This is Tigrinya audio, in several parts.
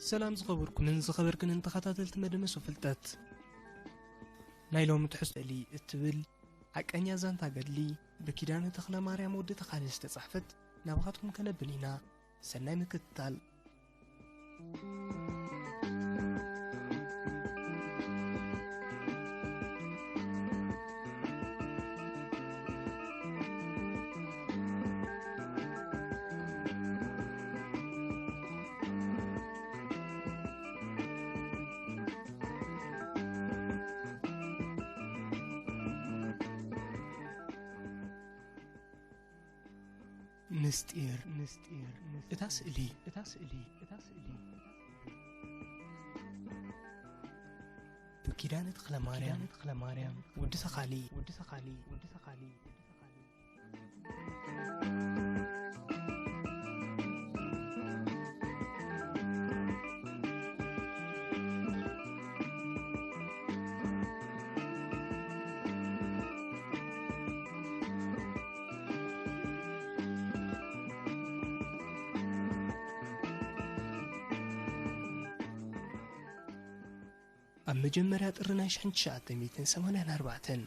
ሰላም ዝኸበርኩምን ዝኸበርክንን ተኸታተልቲ መደመሶ ፍልጠት። ናይ ሎሚ ትሕዝቶ እሊ እትብል ሓቀኛ ዛንታ ገድሊ ብኪዳነ ተኽለ ማርያም ወዲ ተኻለ ዝተጻሕፈት ናባኻትኩም ከነብል ኢና። ሰናይ ምክትታል። ምስጢር፣ ምስጢር፣ እታ ስእሊ፣ እታ ስእሊ፣ እታ ስእሊ። ብኪዳነ ተኽለ ማርያም፣ ተኽለ ማርያም፣ ወዲ ተኻሊ፣ ወዲ ተኻሊ፣ ወዲ ተኻሊ። ኣብ መጀመርያ ጥሪ ናይ ሽሕን ትሽዓተ ሚእትን ሰማንያን ኣርባዕተን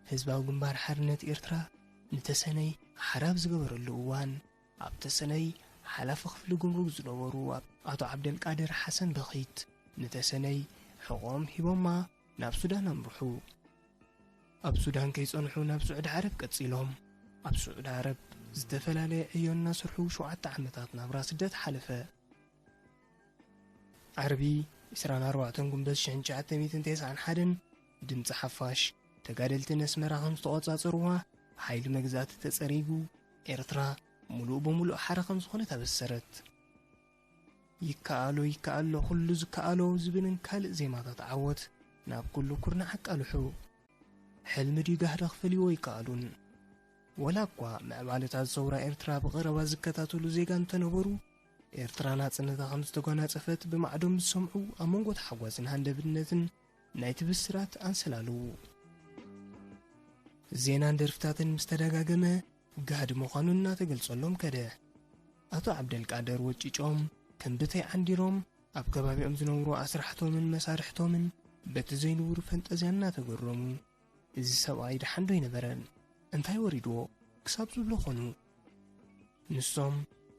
ህዝባዊ ግንባር ሓርነት ኤርትራ ንተሰነይ ሓራ ኣብ ዝገበረሉ እዋን፣ ኣብ ተሰነይ ሓላፊ ክፍሊ ጉምሩክ ዝነበሩ ኣብ ኣቶ ዓብደልቃድር ሓሰን በኺት ንተሰነይ ሕቖም ሂቦማ ናብ ሱዳን ኣምርሑ። ኣብ ሱዳን ከይጸንሑ ናብ ስዑዲ ዓረብ ቀጺሎም። ኣብ ስዑዲ ዓረብ ዝተፈላለየ ዕዮ እናሰርሑ ሸውዓተ ዓመታት ናብራ ስደት ሓለፈ። ዓርቢ ዕስራን ኣርባዕተን ጉንበት ሽሕን ትሽዓተ ሚእትን ተስዓን ሓደን ድምጺ ሓፋሽ ተጋደልቲ ነስመራ ከም ዝተቖጻጸርዋ፣ ሓይሊ መግዛእቲ ተጸሪጉ፣ ኤርትራ ምሉእ ብምሉእ ሓራ ከም ዝኾነት ኣበሰረት። ይከኣሎ ይከኣሎ ኩሉ ዝከኣሎ ዝብልን ካልእ ዜማታት ዓወት ናብ ኩሉ ኩርናዕ ኣቃልሑ። ሕልሚ ድዩ ጋህዲ ክፈልይዎ ኣይከኣሉን። ወላ እኳ ምዕባለታት ሰውራ ኤርትራ ብቐረባ ዝከታተሉ ዜጋ እንተነበሩ፣ ኤርትራ ናጽነታ ከም ዝተጓናጸፈት ብማዕዶም ዝሰምዑ ኣብ መንጎ ተሓጓስን ሃንደብነትን ናይቲ ብስራት ኣንሰላልዉ። ዜናን ደርፍታትን ምስ ተደጋገመ፣ ጋህዲ ምዃኑ እናተገልጸሎም ከደ። ኣቶ ዓብደልቃድር ወጪጮም፣ ከም ብተይ ዓንዲሮም፣ ኣብ ከባቢኦም ዝነብሩ ኣስራሕቶምን መሳርሕቶምን በቲ ዘይንቡር ፈንጠዝያ እናተገረሙ፣ "እዚ ሰብኣይ ደሓን ዶ ኣይነበረን? እንታይ ወሪድዎ?" ክሳብ ዝብሉ ኾኑ። ንሶም፣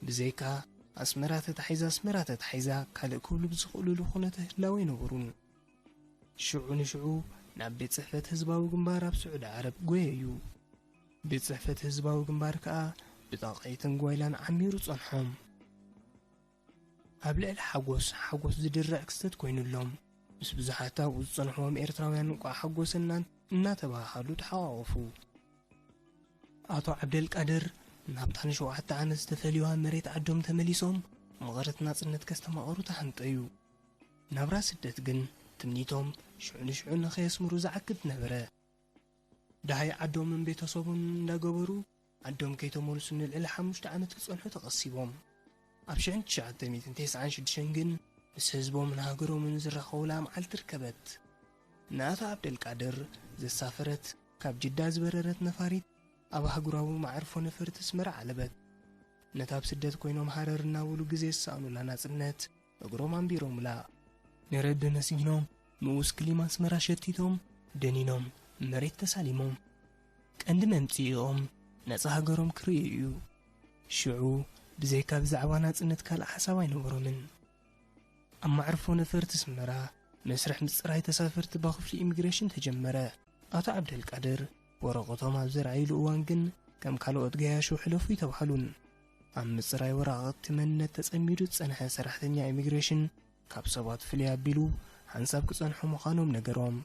ብዘይካ "ኣስመራ ተታሒዛ፣ ኣስመራ ተታሒዛ" ካልእ ክብሉ ብዝኽእሉሉ ኩነተ ህላወ ኣይነበሩን። ሽዑ ንሽዑ ናብ ቤት ጽሕፈት ህዝባዊ ግንባር ኣብ ስዑዲ ዓረብ ጎየዩ። ቤት ጽሕፈት ህዝባዊ ግንባር ከኣ ብጣቕዒትን ጓይላን ዓሚሩ ጸንሖም። ኣብ ልዕሊ ሓጎስ ሓጎስ ዝድርዕ ክስተት ኮይኑሎም፣ ምስ ብዙሓት ኣብኡ ዝጸንሕዎም ኤርትራውያን እንቋዕ ሓጎሰና እናተባሃሃሉ ተሓቋቖፉ። ኣቶ ዓብደልቃድር ናብታ ንሸውዓተ ዓመት ዝተፈልዩዋ መሬት ዓዶም ተመሊሶም፣ መቐረት ናጽነት ከስተማቕሩ ተሃንጠዩ። ናብራ ስደት ግን ትምኒቶም ሽዑ ንሽዑ ንኸየስምሩ ዝዓግት ነበረ። ደሃይ ዓዶምን ቤተሰቡን እንዳገበሩ፣ ዓዶም ከይተመልሱ ንልዕሊ ሓሙሽተ ዓመት ክጸንሑ ተቐሲቦም። ኣብ ሽሕን ትሽዓተ ሚእትን ተስዓን ሽዱሽተን ግን ምስ ህዝቦምን ሃገሮምን ዝራኸቡላ መዓልቲ ርከበት። ንኣቶ ዓብደልቃድር ዘሳፈረት፣ ካብ ጅዳ ዝበረረት ነፋሪት፣ ኣብ ኣህጉራዊ መዓርፎ ነፈርቲ ኣስመራ ዓለበት። ነታ ኣብ ስደት ኮይኖም ሃረር እናበሉ ግዜ ዝሰኣኑላ ናጽነት እግሮም ኣንቢሮምላ። ንረቢ መስጊኖም፣ ምኡዝ ክሊማ ኣስመራ ሸቲቶም፣ ደኒኖም፣ መሬት ተሳሊሞም። ቀንዲ መምጽኢኦም ነጻ ሃገሮም ክርእዩ እዩ። ሽዑ ብዘይካ ብዛዕባ ናጽነት ካልእ ሓሳብ ኣይነበሮምን። ኣብ መዕርፎ ነፈርቲ ኣስመራ መስርሕ ምጽራይ ተሳፈርቲ ብክፍሊ ኢሚግሬሽን ተጀመረ። ኣቶ ዓብደልቃድር ወረቐቶም ኣብ ዘርኣይሉ እዋን ግን፣ ከም ካልኦት ገያሾ ሕለፉ ኣይተባህሉን። ኣብ ምጽራይ ወረቓቕቲ መንነት ተጸሚዱ ዝጸንሐ ሰራሕተኛ ኢሚግሬሽን፣ ካብ ሰባት ፍልይ ኣቢሉ ሓንሳብ ክጸንሑ ምዃኖም ነገሮም።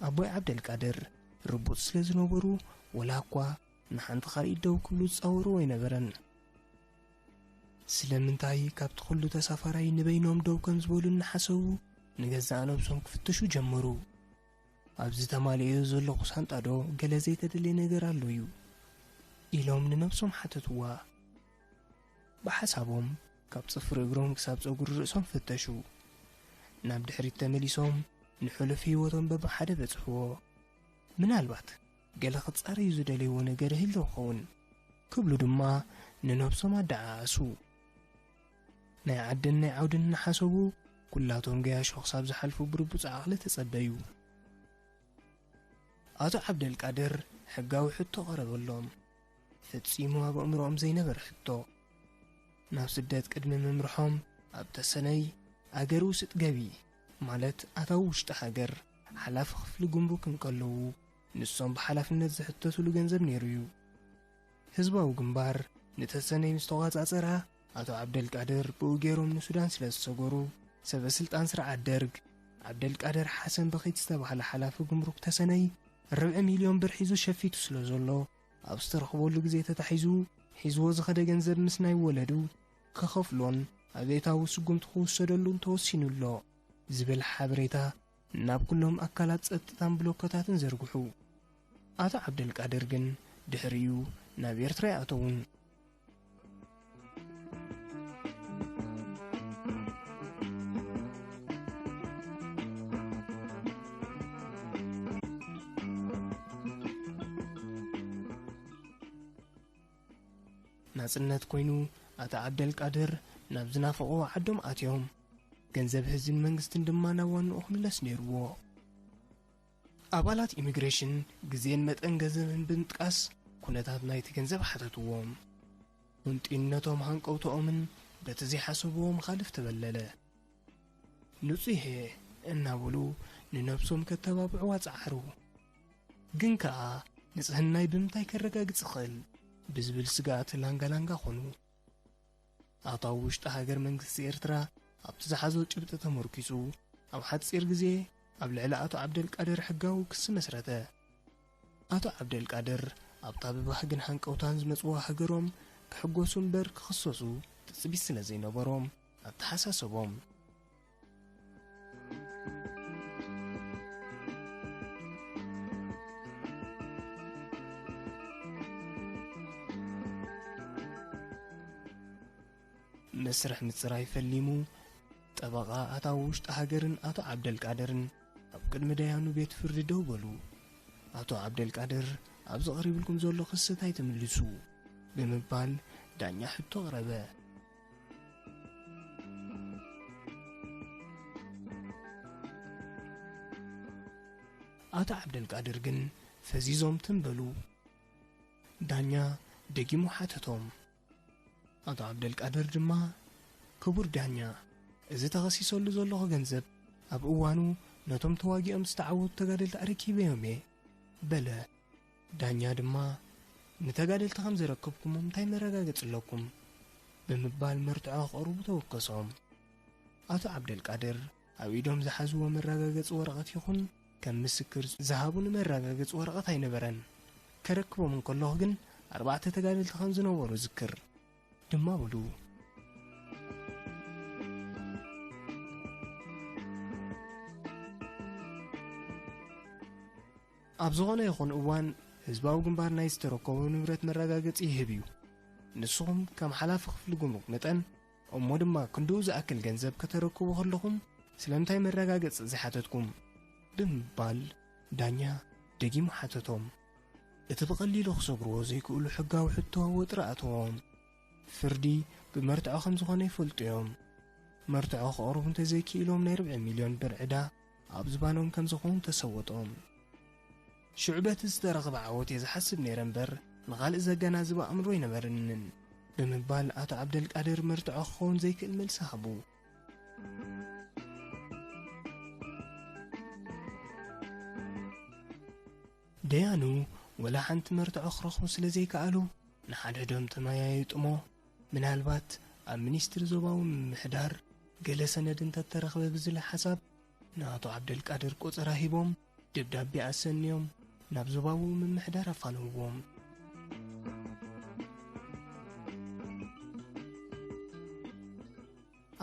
ኣቦይ ዓብደልቃድር ርቡጽ ስለ ዝነበሩ፣ ወላ እኳ ንሓንቲ ካልኢት ደው ክብሉ ዝጻወርዎ ኣይነበረን። ስለምንታይ ካብቲ ኩሉ ተሳፋራይ ንበይኖም ደው ከም ዝበሉ እናሓሰቡ፣ ንገዛእ ነብሶም ክፍትሹ ጀመሩ። "ኣብዚ ተማሊኤዮ ዘለኹ ሳንጣ ዶ ገለ ዘይተደልየ ነገር ኣሎ እዩ?" ኢሎም ንነብሶም ሓተትዋ። ብሓሳቦም ካብ ጽፍሪ እግሮም ክሳብ ጸጉሪ ርእሶም ፈተሹ። ናብ ድሕሪት ተመሊሶም ንሕሉፍ ህይወቶም በብሓደ በጽሕዎ። ምናልባት ገለ ክጻረዩ ዝደለይዎ ነገር ይህልው ኸውን ክብሉ ድማ ንነብሶም ኣደዓዓሱ። ናይ ዓድን ናይ ዓውድን እናሓሰቡ፣ ኩላቶም ገያሾ ክሳብ ዝሓልፉ ብርቡጽ ዓቕሊ ተጸበዩ። ኣቶ ዓብደልቃድር ሕጋዊ ሕቶ ቀረበሎም። ፈጺሙ ኣብ ኣእምሮኦም ዘይነበረ ሕቶ። ናብ ስደት ቅድሚ ምምርሖም፣ ኣብ ተሰነይ ኣገር ውስጥ ገቢ፣ ማለት ኣታዊ ውሽጢ ሃገር፣ ሓላፊ ክፍሊ ጉምሩክ እንከለዉ፣ ንሶም ብሓላፍነት ዝሕተቱሉ ገንዘብ ነይሩ እዩ። ህዝባዊ ግንባር ንተሰነይ ምስ ተቋጻጸራ፣ ኣቶ ዓብደልቃድር ብኡ ገይሮም ንሱዳን ስለ ዝሰገሩ፣ ሰበ ስልጣን ስርዓት ደርግ፣ ዓብደልቃድር ሓሰን በኺት ዝተባህለ ሓላፊ ጉምሩክ ተሰነይ፣ ርብዒ ሚልዮን ብር ሒዙ ሸፊቱ ስለ ዘሎ፣ ኣብ ዝተረኽበሉ ግዜ ተታሒዙ፣ ሒዝዎ ዝኸደ ገንዘብ ምስ ናይ ወለዱ ክኸፍሎን ኣብየታዊ ስጉምቲ ክውሰደሉን ተወሲኑ ኣሎ ዝብል ሓበሬታ ናብ ኩሎም ኣካላት ጸጥታን ብሎኮታትን ዘርግሑ። ኣቶ ዓብደልቃድር ግን ድሕሪኡ ናብ ኤርትራ ኣይኣተዉን። ናጽነት ኮይኑ፣ ኣቶ ዓብደልቃድር ናብ ዝናፈቕዎ ዓዶም ኣትዮም። ገንዘብ ህዝብን መንግስትን ድማ ናብ ዋንኡ ክምለስ ነይርዎ። ኣባላት ኢሚግሬሽን ግዜን መጠን ገንዘብን ብምጥቃስ፣ ኩነታት ናይቲ ገንዘብ ሓተትዎም። ህንጡይነቶም ሃንቀውትኦምን በቲ ዘይሓሰብዎ ምኻልፍ ተበለለ። ንጹህ እየ እናበሉ ንነብሶም ከተባብዕዋ ጸዓሩ። ግን ከኣ ንጽህናይ ብምንታይ ከረጋግጽ እኽእል ብዝብል ስግኣት ላንጋላንጋ ኾኑ። ኣታዊ ውሽጢ ሃገር መንግስቲ ኤርትራ ኣብቲ ዝሓዞ ጭብጢ ተመርኪሱ ኣብ ሓጺር ግዜ ኣብ ልዕሊ ኣቶ ዓብደልቃድር ሕጋዊ ክሲ መስረተ። ኣቶ ዓብደልቃድር ኣብታ ብባህግን ሃንቀውታን ዝመጽዋ ሃገሮም ክሕጎሱ እምበር ክኽሰሱ ትጽቢት ስለ ዘይነበሮም ኣተሓሳሰቦም። መስርሕ ምጽራይ ፈሊሙ፣ ጠበቓ ኣታዊ ውሽጢ ሃገርን ኣቶ ዓብደልቃድርን ኣብ ቅድሚ ደያኑ ቤት ፍርዲ ደው በሉ። ኣቶ ዓብደልቃድር፣ ኣብዚ ቀሪብልኩም ዘሎ ክስታት ኣይትምልሱ ብምባል ዳኛ ሕቶ ኣቕረበ። ኣቶ ዓብደልቃድር ግን ፈዚዞም ትም በሉ። ዳኛ ደጊሙ ሓተቶም። ኣቶ ዓብደልቃድር ድማ፣ ክቡር ዳኛ፣ እዚ ተኸሲሰሉ ዘለኹ ገንዘብ ኣብ እዋኑ ነቶም ተዋጊኦም ዝተዓወቱ ተጋደልቲ ኣረኪበዮም እየ፣ በለ። ዳኛ ድማ፣ ንተጋደልቲ ከም ዘረከብኩሞም እንታይ መረጋገጺ ኣለኩም? ብምባል መርትዖ ከቕርቡ ተወከሶም። ኣቶ ዓብደልቃድር ኣብ ኢዶም ዝሓዝዎ መረጋገጺ ወረቐት ይኹን ከም ምስክር ዝሃቡኒ መረጋገጺ ወረቐት ኣይነበረን። ከረክቦም እንከለኹ ግን ኣርባዕተ ተጋደልቲ ከም ዝነበሩ ዝክር ድማ በሉ። ኣብ ዝኾነ ይኹን እዋን ህዝባዊ ግንባር ናይ ዝተረከቦ ንብረት መረጋገጺ ይህብ እዩ። ንስኹም ከም ሓላፊ ክፍሊ ጉምሩክ መጠን፣ እሞ ድማ ክንድኡ ዝኣክል ገንዘብ ከተረክቡ ከለኹም ስለምንታይ መረጋገጺ ዝሓተትኩም? ብምባል ዳኛ ደጊሙ ሓተቶም። እቲ ብቐሊሉ ክሰግርዎ ዘይክእሉ ሕጋዊ ሕቶ ወጥሪ ኣተዎም። ፍርዲ ብመርትዖ ከም ዝኾነ ይፈልጡ እዮም። መርትዖ ክቕርቡ እንተዘይክኢሎም ናይ ርብዒ ሚልዮን ብር ዕዳ ኣብ ዝባኖም ከም ዝኾኑ ተሰወጦም። ሽዑ በቲ ዝተረኽበ ዓወት እየ ዝሓስብ ነይረ እምበር ንኻልእ ዘገናዝብ ኣእምሮ ኣይነበረንን ብምባል ኣቶ ዓብደልቃድር መርትዖ ክኸውን ዘይክእል መልሲ ሃቡ። ደያኑ ወላ ሓንቲ መርትዖ ክረኽቡ ስለ ዘይከኣሉ ንሓድሕዶም ተመያይጡ እሞ ምናልባት ኣብ ሚኒስትሪ ዞባዊ ምምሕዳር ገለ ሰነድ እንተተረኽበ ብዝብል ሓሳብ ንኣቶ ዓብደልቃድር ቆጸራ ሂቦም ደብዳቤ ኣሰንዮም ናብ ዞባዊ ምምሕዳር ኣፋነውዎም።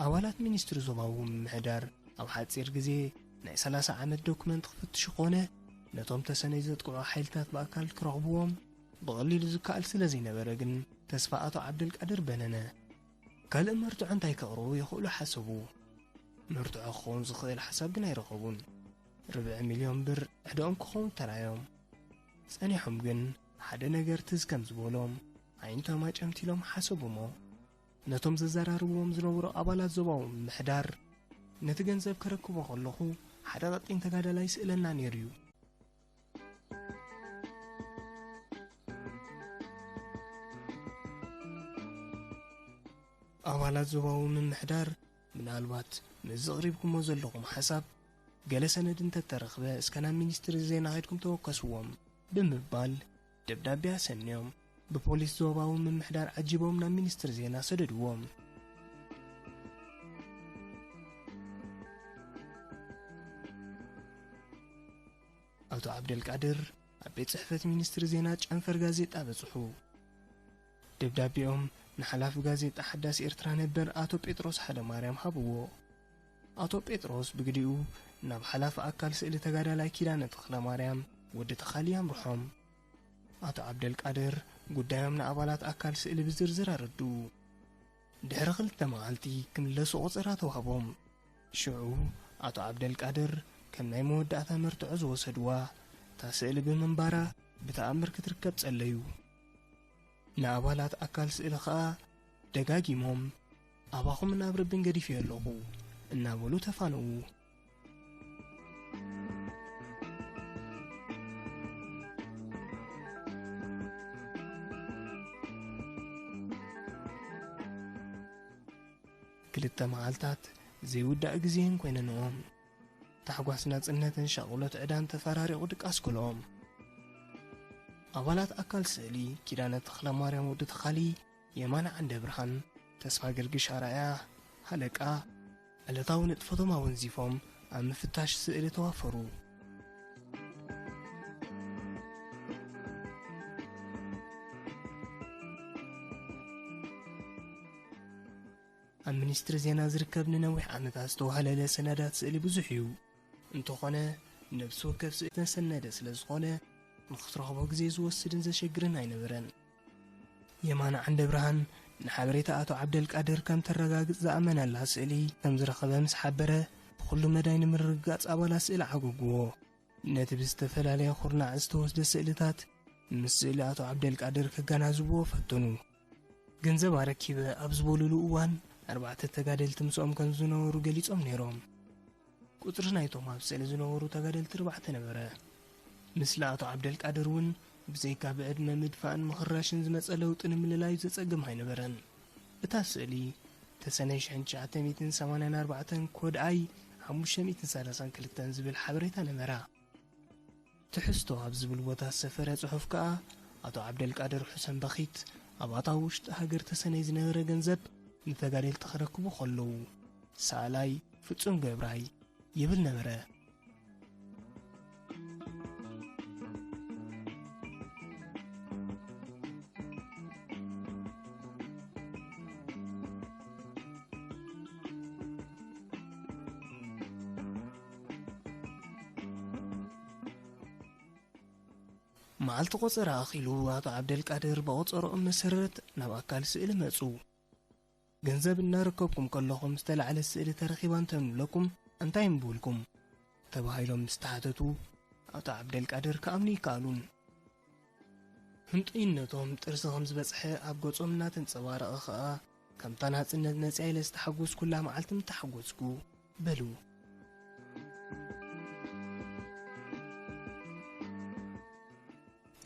ኣባላት ሚኒስትሪ ዞባዊ ምምሕዳር ኣብ ሓጺር ግዜ ናይ ሰላሳ ዓመት ዶክመንት ክፍትሹ ኮነ ነቶም ተሰነይ ዘጥቅዑ ሓይልታት ብኣካል ክረኽብዎም ብቐሊሉ ዝከኣል ስለ ዘይነበረ ግን ተስፋ ኣቶ ዓብደልቃድር በነነ። ካልእ መርትዖ እንታይ ከቕርቡ ይኽእሉ ሓሰቡ። መርትዖ ክኸውን ዝኽእል ሓሳብ ግን ኣይረኸቡን። ርብዒ ሚልዮን ብር ዕዳኦም ክኸውን ተራዮም። ጸኒሖም ግን ሓደ ነገር ትዝ ከም ዝበሎም ዓይንቶም ኣጨምቲሎም ሓሰቡ እሞ ነቶም ዘዘራርብዎም ዝነበሩ ኣባላት ዞባዊ ምምሕዳር፣ "ነቲ ገንዘብ ከረክቦ ከለኹ ሓደ ቀጢን ተጋዳላይ ስእለና ነይሩ እዩ። ኣባላት ዞባዊ ምምሕዳር፣ ምናልባት ምስዚ ኣቕሪብኩሞ ዘለኹም ሓሳብ ገለ ሰነድ እንተተረኽበ፣ እስከ ናብ ሚኒስትሪ ዜና ከይድኩም ተወከስዎም" ብምባል ደብዳቤ ኣሰንዮም ብፖሊስ ዞባዊ ምምሕዳር ዓጂቦም ናብ ሚኒስትሪ ዜና ሰደድዎም። ኣቶ ዓብደልቃድር ኣብ ቤት ጽሕፈት ሚኒስትሪ ዜና ጨንፈር ጋዜጣ በጽሑ። ደብዳቤኦም ንሓላፊ ጋዜጣ ሓዳስ ኤርትራ ነበር ኣቶ ጴጥሮስ ሓይለማርያም ሃብዎ። ኣቶ ጴጥሮስ ብግዲኡ ናብ ሓላፊ ኣካል ስእሊ ተጋዳላይ ኪዳነ ተኽለማርያም ወዲ ተኻሊ ኣምርሖም። ኣቶ ዓብደልቃድር ጉዳዮም ንኣባላት ኣካል ስእሊ ብዝርዝር ኣረድኡ። ድሕሪ ክልተ መዓልቲ ክምለሱ ቆጸራ ተዋህቦም። ሽዑ ኣቶ ዓብደልቃድር ከም ናይ መወዳእታ መርትዖ ዝወሰድዋ እታ ስእሊ ብምንባራ ብተኣምር ክትርከብ ጸለዩ። ንኣባላት ኣካል ስእሊ ኸኣ ደጋጊሞም "ኣባኹምን ኣብ ረብን ገዲፈዮ ኣለኹ" እናበሉ ተፋነዉ። ክልተ መዓልታት ዘይውዳእ ግዜን ኮይነንኦም። ታሕጓስ ናጽነትን ሻቕሎት ዕዳን ተፈራሪቑ ድቃስ ክልኦም። ኣባላት ኣካል ስእሊ ኪዳነ ተኽለማርያም ወዲ ተኻሊ፣ የማነ ዓንደ ብርሃን፣ ተስፋ ገርግሽ ኣርኣያ፣ ሃለቃ፣ ዕለታዊ ንጥፈቶም ኣወንዚፎም ኣብ ምፍታሽ ስእሊ ተዋፈሩ። ኣብ ሚኒስትሪ ዜና ዝርከብ ንነዊሕ ዓመታት ዝተዋህለለ ሰነዳት ስእሊ ብዙሕ እዩ። እንተኾነ፣ ነብሲ ወከፍ ስእሊ ዝተሰነደ ስለ ዝኾነ፣ ንኽትረኽቦ ግዜ ዝወስድን ዘሸግርን ኣይነበረን። የማነ ዓንደ ብርሃን ንሓበሬታ ኣቶ ዓብደልቃድር ከም ተረጋግጽ ዝኣመነላ ስእሊ ከም ዝረኸበ ምስ ሓበረ፣ ብኹሉ መዳይ ንምርግጋጽ ኣባላት ስእሊ ዓገግዎ። ነቲ ብዝተፈላለየ ኩርናዕ ዝተወስደ ስእልታት ምስ ስእሊ ኣቶ ዓብደልቃድር ከገናዝብዎ ፈተኑ። "ገንዘብ ኣረኪበ" ኣብ ዝበሉሉ እዋን፣ ኣርባዕተ ተጋደልቲ ምስኦም ከም ዝነበሩ ገሊጾም ነይሮም። ቁጽሪ ናይቶም ኣብ ስእሊ ዝነበሩ ተጋደልቲ ኣርባዕተ ነበረ። ምስሊ ኣቶ ዓብደልቃድር እውን ብዘይካ ብዕድመ ምድፋእን ምኽራሽን ዝመጸ ለውጢ ንምልላዩ ዘጸግም ኣይነበረን። እታ ስእሊ፣ ተሰነይ ሽሕን ትሽዓተ ሚእትን ሰማንያን ኣርባዕተን ኮድ ኣይ ሓሙሽተ ሚእትን ሰላሳን ክልተን ዝብል ሓበሬታ ነበራ። ትሕዝቶ ኣብ ዝብል ቦታ ዝሰፈረ ጽሑፍ ከኣ፣ ኣቶ ዓብደልቃድር ሑሰን በኺት ኣብ ኣታዊ ውሽጢ ሃገር ተሰነይ ዝነበረ ገንዘብ ንተጋደልቲ ከረክቡ ከለዉ፣ ሰኣላይ ፍጹም ገብራይ ይብል ነበረ። መዓልቲ ቆጸራ ኣኺሉ፣ ኣቶ ዓብደልቃድር ብቆጸርኦም መሰረት ናብ ኣካል ስእሊ መጹ። "ገንዘብ እናረከብኩም ከለኹም ዝተላዕለ ስእሊ ተረኺባ እንተንብለኩም እንታይ ምብልኩም?" ተባሂሎም ምስ ተሓተቱ፣ ኣቶ ዓብደልቃድር ክኣምኑ ይከኣሉን። ህንጡይነቶም ጥርሲ ከም ዝበጽሐ ኣብ ገጾም እናተንጸባረቐ ኸኣ፣ "ከምታ ናጽነት መጺኣ ኢለ ዝተሓጎስኩላ መዓልቲ ምተሓጎስኩ" በሉ።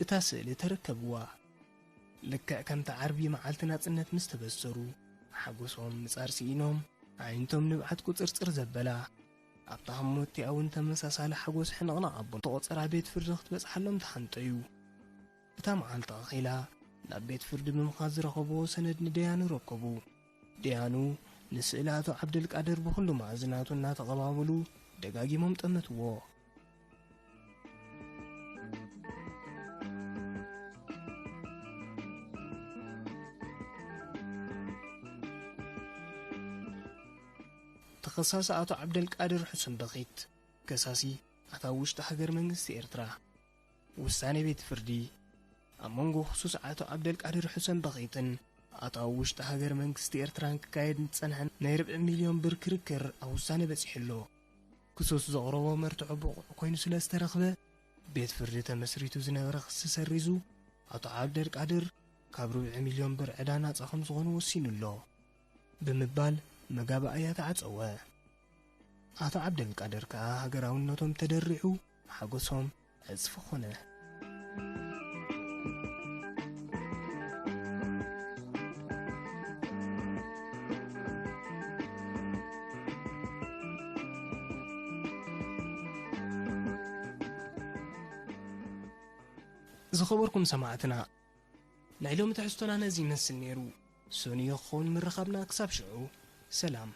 እታ ስእሊ ተረከብዋ። ልክዕ ከምቲ ዓርቢ መዓልቲ ናጽነት ምስ ተበሰሩ፣ ሓጎሶም ምጻር ስኢኖም፣ ኣዒንቶም ንብዓት ቁጽርጽር ዘበላ። ኣብታ ህሞት እቲኣ እውን ተመሳሳሊ ሓጎስ ሕንቕንቕ ኣበሎ። ተቖጸራ ቤት ፍርዲ ክትበጽሓሎም ተሓንጠዩ። እታ መዓልቲ ኣኺላ፣ ናብ ቤት ፍርዲ ብምኻድ ዝረኸብዎ ሰነድ ንደያኑ ረከቡ። ደያኑ ንስእሊ ኣቶ ዓብደልቃድር ብኹሉ መኣዝናቱ እናተቐባበሉ ደጋጊሞም ጠመትዎ። ተኸሳሲ ኣቶ ዓብደልቃድር ሑሰን በኺት፣ ከሳሲ ኣታዊ ውሽጢ ሃገር መንግስቲ ኤርትራ። ውሳኔ ቤት ፍርዲ፣ ኣብ መንጎ ክሱስ ኣቶ ዓብደልቃድር ሑሰን በኺትን ኣታዊ ውሽጢ ሃገር መንግስቲ ኤርትራን ክካየድ ዝጸንሐ ናይ ርብዒ ሚልዮን ብር ክርክር ኣብ ውሳኔ በጺሑ ኣሎ። ክሱስ ዘቕረቦ መርትዖ ብቑዕ ኮይኑ ስለ ዝተረኽበ፣ ቤት ፍርዲ ተመስሪቱ ዝነበረ ክሲ ሰሪዙ፣ ኣቶ ዓብደልቃድር ካብ ርብዒ ሚልዮን ብር ዕዳ ናጻ ከም ዝኾኑ ወሲኑ ኣሎ። ብምባል መጋባእያ ተዓጸወ። ኣቶ ዓብደልቃድር ከኣ ሃገራውነቶም ተደሪዑ ሓጎሶም ዕጽፊ ኾነ። ዝኸበርኩም ሰማዕትና፣ ናይ ሎሚ ትሕዝቶና ነዚ ይመስል ነይሩ። ሰኑዮ ክኸውን ምርኻብና። ክሳብ ሽዑ ሰላም።